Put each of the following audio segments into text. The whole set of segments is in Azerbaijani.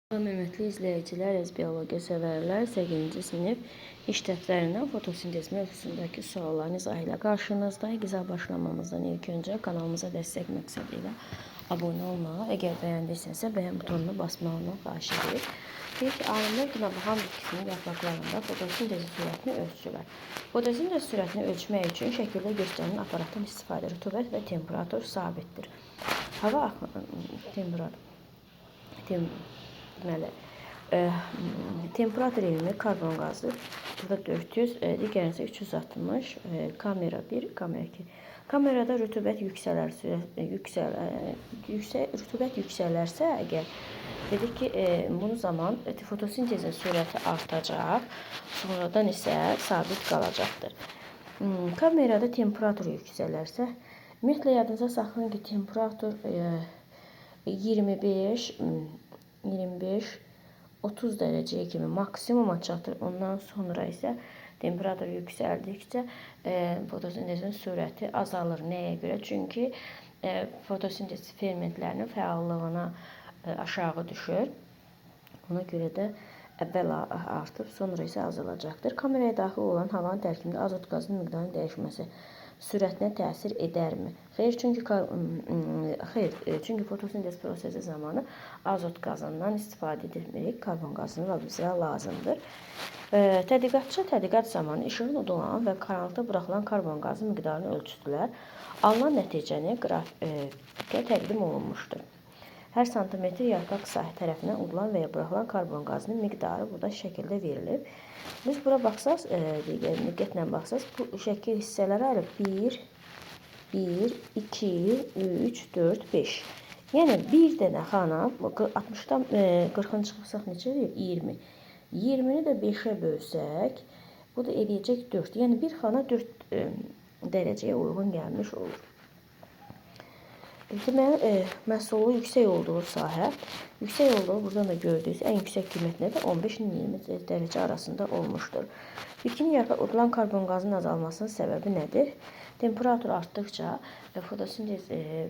Hörmətli izləyicilər, əziz biologiya sevərlər, 8-ci sinif iş dəftərindən fotosintez mövzusundakı sualların izahı ilə qarşınızdayıq. İzah başlamamızdan ilk öncə kanalımıza dəstək məqsədi ilə abunə olmağı, əgər bəyəndiysənsə bəyən butonuna basmağını xahiş edirik. Deyir ki, alimlər günəbaxan bitkisinin yarpaqlarında fotosintezin sürətini ölçürlər. Fotosintez sürətini ölçmək üçün şəkildə göstərilən aparatdan istifadə rütubət və temperatur sabitdir. Hava temperatur deməli, temperatur 20, karbon qazı burada 400, digərini isə 360, kamera 1, kamera 2. Kamerada rütubət yüksələr, rütubət yüksələrsə əgər dedik ki, bunu zaman fotosintezin sürəti artacaq, sonradan isə sabit qalacaqdır. Kamerada temperatur yüksələrsə, ümumiyyətlə yadınıza saxlayın ki, temperatur 25 25-30 dərəcəyə kimi maksimuma çatır. Ondan sonra isə temperatur yüksəldikcə fotosintezin sürəti azalır. Nəyə görə? Çünki fotosintez fermentlərinin fəallığına aşağı düşür. Ona görə də əvvəl artıb, sonra isə azalacaqdır. Kameraya daxil olan havanın tərkibində azot qazının miqdarının dəyişməsi sürətinə təsir edərmi? Xeyr, çünki çünki fotosintez prosesi zamanı azot qazından istifadə edilmirik. Karbon qazını bizə lazımdır. Tədqiqatçı tədqiqat zamanı işığın udulan və qaranlıqda buraxılan karbon qazı miqdarını ölçdülər. Alınan nəticəni qrafikə təqdim olunmuşdur. Hər santimetr yarpaq sahə tərəfindən udulan və ya buraxılan karbon qazının miqdarı burada şəkildə verilib. Biz bura baxsaq, diqqətlə baxsaq, bu şəkil hissələrə ayrılıb 1, 1, 2, 3, 4, 5. Yəni bir dənə xana 60-dan 40-ını çıxsaq neçə eləyir? 20. 20-ni də 5-ə bölsək, bu da eləyəcək 4. Yəni bir xana 4 dərəcəyə uyğun gəlmiş olur. Deməli, məhsullu yüksək olduğu sahə, yüksək olduğu buradan da gördüyünüz ən yüksək qiymət nədir? 15 ilə 20 dərəcə arasında olmuşdur. Bitkinin yarpaq udulan karbon qazının azalmasının səbəbi nədir? Temperatur artdıqca fotosintez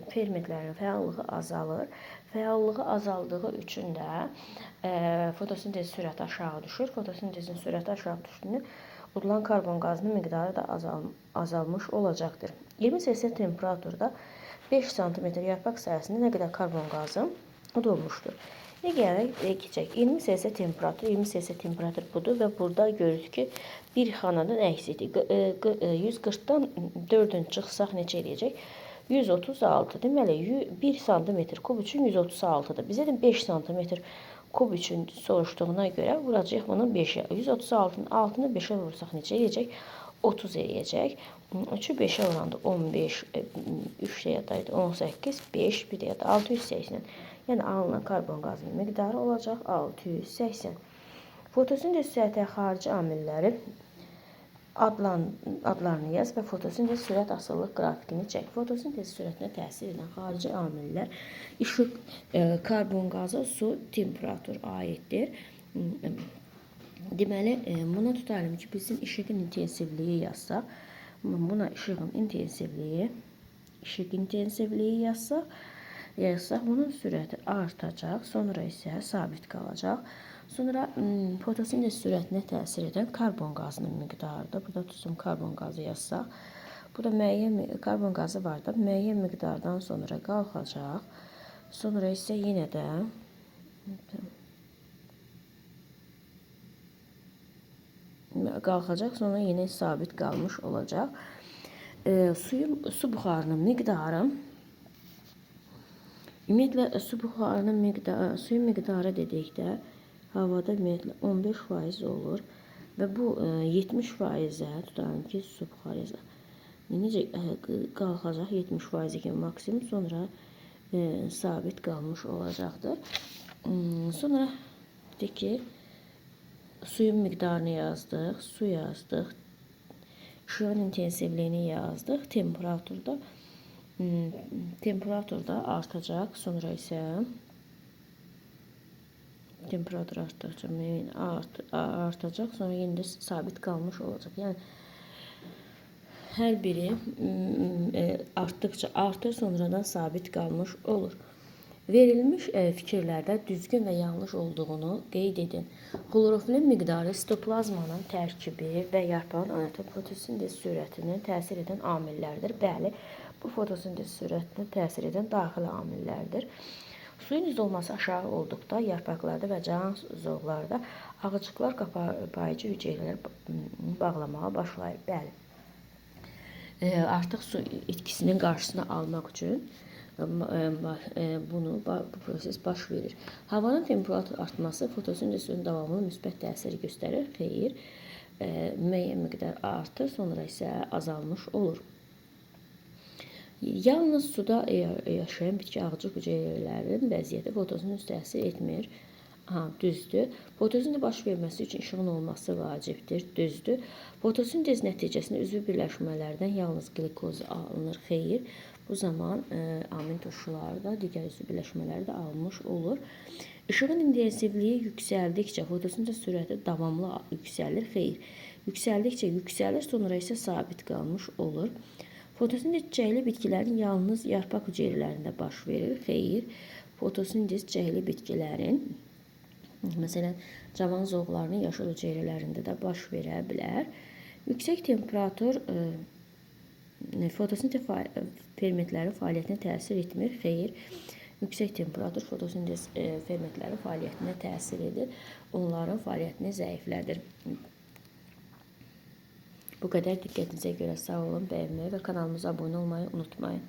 fermentlərinin fəallığı azalır. Fəallığı azaldığı üçün də fotosintez sürəti aşağı düşür. Fotosintezin sürəti aşağı düşdüyünü udulan karbon qazının miqdarı da azalmış olacaqdır. 20 Selsius temperaturda 5 sm yarpaq sahəsində nə qədər karbon qazı udulmuşdur? Nə gələk keçək. 20 Selsius temperatur, 20 Selsius temperatur budur və burada görürük ki, bir xanadan əksikdir. 140-dan 4-ün çıxsaq neçə eləyəcək? 136. Deməli, 1 sm kub üçün 136-dır. Bizə də 5 sm kub üçün soruşduğuna görə vuracağıq bunu 5-ə. 136-nın altını 5-ə vursaq neçə eləyəcək? 30 eləyəcək. 3-ü 5-ə vuranda 15, 3 də yadaydı 18, 5, bir də yada 680. Yəni alınan karbon qazının miqdarı olacaq 680. Fotosintez sürəti xarici amilləri adlarını yaz və fotosintez sürət asılılıq qrafikini çək. Fotosintez sürətinə təsir edən xarici amillər işıq, karbon qazı, su, temperatur aiddir. Deməli, buna tutalım ki, bizim işığın intensivliyi yazsaq, buna işığın intensivliyi, işıq intensivliyi yazsaq, bunun sürəti artacaq, sonra isə sabit qalacaq. Sonra fotosintez sürətinə təsir edən karbon qazının miqdarıdır. Burada tutum karbon qazı yazsaq, burada müəyyən karbon qazı var da, müəyyən miqdardan sonra qalxacaq. Sonra isə yenə də qalxacaq, sonra yenə sabit qalmış olacaq. Su buxarının miqdarı, ümumiyyətlə su buxarının miqdarı, suyun miqdarı dedikdə havada ümumiyyətlə 15% olur və bu 70%-ə tutalım ki, su buxarı yazaq. Necə qalxacaq 70% kimi maksimum, sonra sabit qalmış olacaqdır. Sonra deyək ki, suyun miqdarını yazdıq, su yazdıq, işığın intensivliyini yazdıq, temperaturda artacaq, sonra isə temperatur artdıqca artacaq, sonra yenə də sabit qalmış olacaq. Yəni hər biri artdıqca artır, sonradan sabit qalmış olur. Verilmiş fikirlərdə düzgün və yanlış olduğunu qeyd edin. Xlorofilin miqdarı sitoplazmanın tərkibi və yarpağın anatomi fotosintez sürətinə təsir edən amillərdir. Bəli, bu fotosintez sürətinə təsir edən daxili amillərdir. Suyun üzü aşağı olduqda yarpaqlarda və cavan zoğlarda ağacıqlar qapayıcı hüceyrələr bağlamağa başlayır. Bəli. Artıq su itkisinin qarşısını almaq üçün bu proses baş verir. Havanın temperatur artması fotosintezin davamlı müsbət təsir göstərir. Xeyr, müəyyən miqdar artır, sonra isə azalmış olur. Yalnız suda yaşayan bitki ağacıq hüceyrələrinin vəziyyəti fotosintez təsir etmir. Ha, düzdür. Fotosintez baş verməsi üçün işığın olması vacibdir. Düzdür. Fotosintez nəticəsində üzvü birləşmələrdən yalnız qlikoz alınır. Xeyr. Bu zaman amin turşuları da, digər üzvü birləşmələri də alınmış olur. İşığın intensivliyi yüksəldikcə fotosintez sürəti davamlı yüksəlir. Xeyr. Yüksəldikcə yüksəlir, sonra isə sabit qalmış olur. Fotosintez çiçəkli bitkilərin yalnız yarpaq hüceyrələrində baş verir. Xeyr. Fotosintez çiçəkli bitkilərin, məsələn, cavan zoğlarının yaşıl hüceyrələrində də baş verə bilər. Yüksək temperatur fotosintez fermentlərin fəaliyyətinə təsir etmir. Xeyr. Yüksək temperatur fotosintez fermentlərin fəaliyyətinə təsir edir. Onların fəaliyyətini zəiflədir. Bu qədər. Diqqətinizə görə sağ olun. Bəyənməyi və kanalımıza abunə olmayı unutmayın.